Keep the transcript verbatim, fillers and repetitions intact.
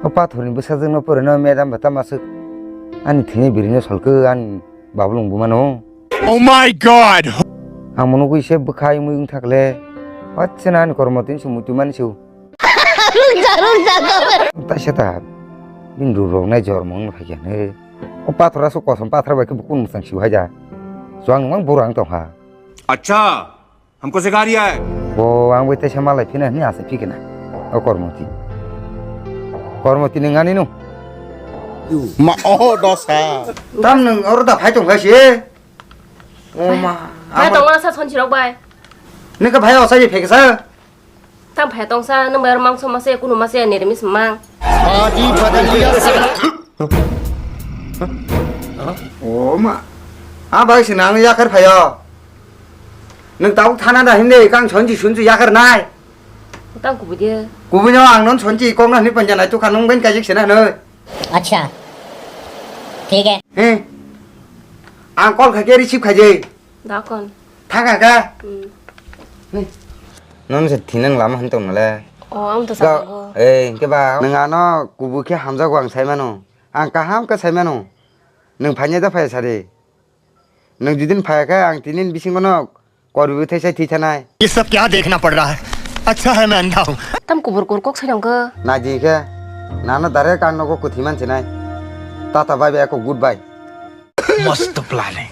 O pathorni bwsajwkno pore no madam bata masuk. Ani thini birino solkhe ani babulung bumano. Oh my God! Ang mono kuise bwkhai mui wng thakle. Wachana ani kormo tin su muitu mani su. Taisa ta. Bin rurok nai jor mong no phai khe. O pathora su kosom pathor bai khe bukun musang siu hai ja. Suang mang borang tong ha. Acha. Hamko sikha riya hai. Bo ang bai teisa malai phina hini asa phikena. O kormoti. Kormoti nung ani no. Ma o dosa. Tam nung oro da phai tong khai si. O ma. Bhai tong masa sonsi rok bai. Nung ka bhai osa ye pheksa. Tam bhai tong sa nung bai mangso masa kunu masa nirimis mang. Body badal liya sala. O ma. A bai sinang yakar phayo. Nwng tabuk thana da hinde kang sonji sunji yakar nai. Tang kubui de. Kubui no ang non sonji kok na hini panja nai tukha nwng ben kajik sina noi. Acha. Thik hai. He. Ang call khaje receive khaje. Da kon. Thang kha ka. Hmm. Non se thinang lama hantong nale. O ang to sa go. Eh, ke ba nwng ano kubui khe hamjago ang sai mano. Ang kaham khe sai mano. Nwng phainai da phai sadi. Nwng judin phai khe ang tinin bisingo no korbi thai sai thwi thanai. ये सब क्या देखना पड़ रहा है? अच्छा है मैं अंधा हूँ। Tam kubur kur kok sai nang khe. Na di khe. Nana dare kang nogo kuthi man sinai. Tata bye bye ko goodbye. मस्त प्लान है।